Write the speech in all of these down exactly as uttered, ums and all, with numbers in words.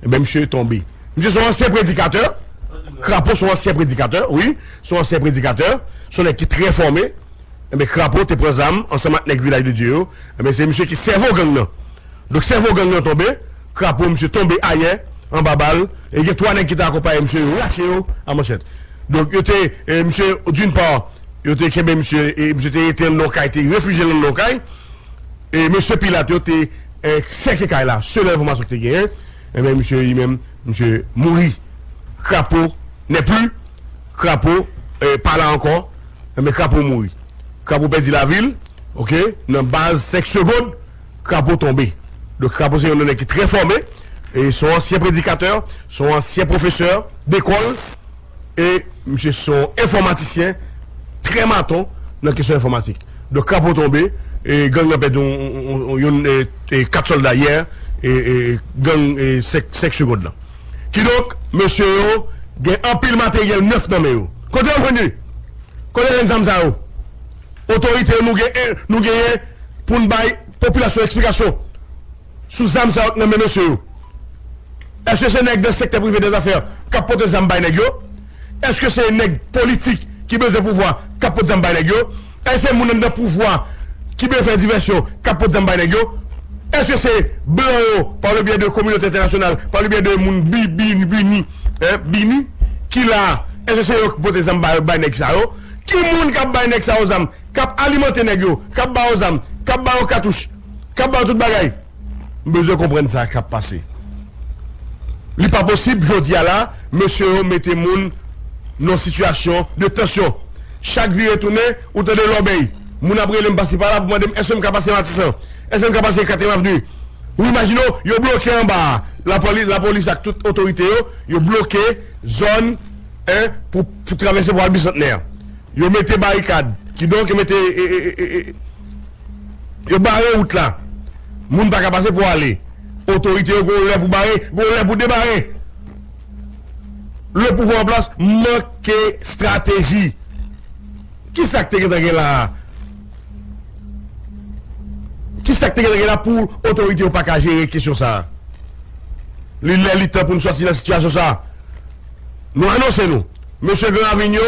Enben, misye tonbe. Misye se yon ansyen predikatè. Krapo se yon ansyen predikatè, wi. Se yon ansyen predikatè. Se yon nèg ki trè fòme. Enben, Krapo te pran zam ansanm ak nèg Vilaj de Dye yo. Enben, se misye ki sèvo gang nan. Donk, sèvo gang nan tonbe. Krapo, misye tonbe ayè, anba bal. E gen twa nèg ki te akonpaye misye, yo rache yo a manchèt. Donk, yo te, e, misye, d'une part, yo te kenbe misye, e misye te rete anndan yon kay, te refijye l anndan yon kay. E mesye Pilat yo te, e, sèke kay la, selon enfòmasyon ki te genyen. Enben, misye li menm, misye mouri. Krapo n'est plus. Krapo, e, pa la ankò. Enben, Krapo mouri. Krapo pèdi lavi l, oke, nan baz senk segonn, Krapo tonbe. Donk, Krapo se yon nèg ki trè fòme, e se yon ansyen predikatè, se yon ansyen pwofesè dekòl, e misye se yon enfòmatisyen trè maton nan kesyon enfòmatik. Donk, Krapo tonbe, e gang nan pèdi yon, yon, yon, yon, e, e, kat sòlda yè, e, e, gang, e, senk, senk segonn nan. Kidonk, mesye yo gen anpil materyèl nèf nan men yo. Kote yo jwenn li? Kote yo jwenn zam sa yo? Otorite yo, nou gen, nou genyen pou n bay popilasyon eksplikasyon sou zam sa yo k nan men mesye yo. Èske se nèg nan sektè prive dèzafè k ap pote zam bay nèg yo? Èske se nèg politik ki bezwen pouvwa k ap pote zam bay nèg yo? Èske se moun anndan pouvwa ki bezwen fè divèsyon k ap pote zam bay nèg yo? Èske se blan yo, pa le byen de kominote entènasyonal, pa le byen de moun bi, bi, bini, en, bini, ki la a? Èske se yo k pote zam bay, bay nèg sa yo? Ki moun k ap bay nèg sa yo zam, k ap alimante nèg yo, k ap ba yo zam, k ap ba yo katouch, k ap ba yo tout bagay? M bezwen konprann sa k ap pase. Li pa posib, jodi a la, mesye yo mete moun nan sitiyasyon de tansyon. Chak vire tounen, ou tande lòbèy. Moun ap rele m pase pa la pou mande m èske m ka pase Matisan, èske m ka pase Katriyèm Avni. Ou imajine w, yo bloke anba a. Lapoli-, lapolis ak tout otorite yo, yo bloke zòn, en, pou, pou travèse pou al Bisantnè. Yo mete barikad. Kidonk, yo mete, e, e, e, e, e, yo bare wout la. Moun pa ka pase pou ale. Otorite yo gon lè pou bare, gon lè pou debare. Le pouvwa an plas manke estrateji. Kisa k te gentan gen la a? Kisa k te gentan gen la pou otorite yo pa ka jere kesyon sa a? Li lè, li tan pou n sòti nan sitiyasyon sa a. Nou anonse nou. Mesye Gran Ravin yo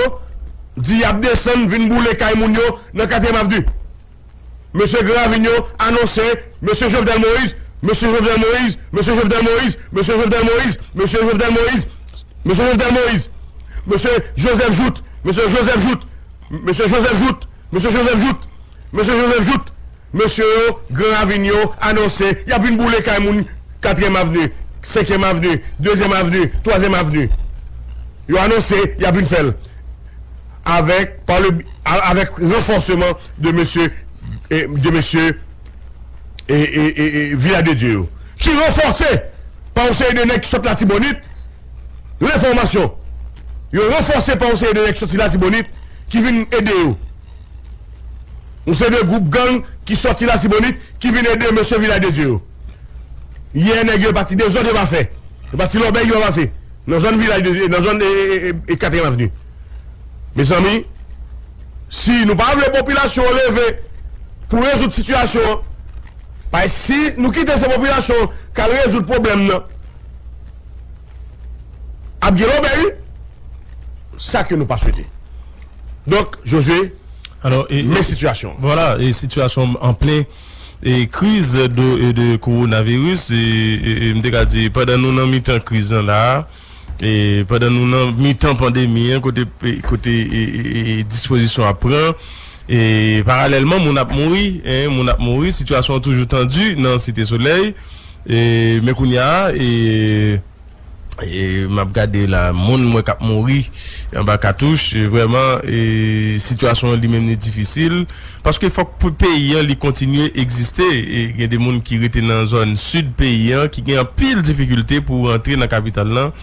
di y ap desann vin boule kay moun yo nan Katriyèm Avni. Mesye Gran Ravin yo anonse, mesye Jovenel Moïse, mesye Jovenel Moïse, mesye Jovenel Moïse, mesye Jovenel Moïse, mesye Jovenel Moïse, mesye Jovenel Moïse, mesye Joseph Jouthe, mesye Joseph Jouthe, mesye Joseph Jouthe, mesye Joseph Jouthe, mesye Joseph Jouthe, mesye yo, Gran Ravin yo anonse y ap vin boule kay moun Katriyèm Avni, Senkyèm Avni, Dezyèm Avni, Twazyèm Avni. Yo anonse y ap vin fè l avèk, pa le, a-, avèk ranfòseman de mesye, e, de mesye, e, e, e, e, Vilaj de Dye yo, ki ranfòse pa yon seri de nèg ki sot Latibonit, lenfòmasyon. Yo ranfòse pa yon seri de nèg ki soti Latibonit ki vin ede yo. Yon seri de gwoup gang ki soti Latibonit ki vin ede mesye Vilaj de Dye yo. Yè, nèg yo pati dezòd yo pa fè. Yo pati lòbèy yo pa pase. Nan zòn Vilaj de, nan zòn, e, e, e, e, Katriyèm Avni. Mezanmi, si nou pa vle popilasyon an leve pou rezoud sitiyasyon an, paske si nou kite se popilasyon k al rezoud pwoblèm nan, ap gen lòbèy, wi. Sa ke nou pa swete. Donk, Josué, alò, e, men e, sitiyasyon an. Vwala, e sitiyasyon an plen, e, kriz de, e, de kowonaviris, e, e, e, m te ka di, pandan nou nan mitan kriz lan la a, e, pandan nou nan mitan pandemi an, kote, e, kote, e, e, e, dispozisyon ap pran, e, paralèlman, moun ap mouri, en, moun ap mouri, sitiyasyon an toujou tandi nan Site Solèy, e, men kounye a, e, e, m ap gade la, moun m wè k ap mouri anba katouch, e, vrèman, e, sitiyasyon an li menm li difisil, paske fòk pou peyi an li kontinye egziste, e, gen de moun ki rete nan zòn sid peyi an, ki gen anpil difikilte pou rantre nan kapital lan,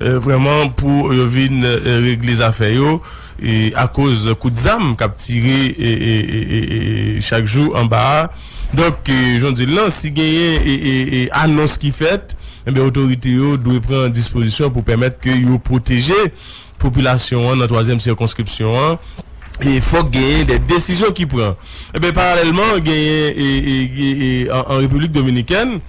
e, vrèman pou yo vin, e, regle zafè yo, e, akoz kout zam k ap tire, e, e, e, e, e, chak jou anba a. Donk, e, jan w di l lan, si genyen, e, e, e, anons ki fèt, enben, otorite yo dwe pran dispozisyon pou pèmèt ke yo pwoteje popilasyon an nan twazyèm sikonskripsyon an. E fòk genyen de desizyon ki pran. Enben, paralèlman, genyen, e, e, e, e, an, an Repiblik Dominikèn,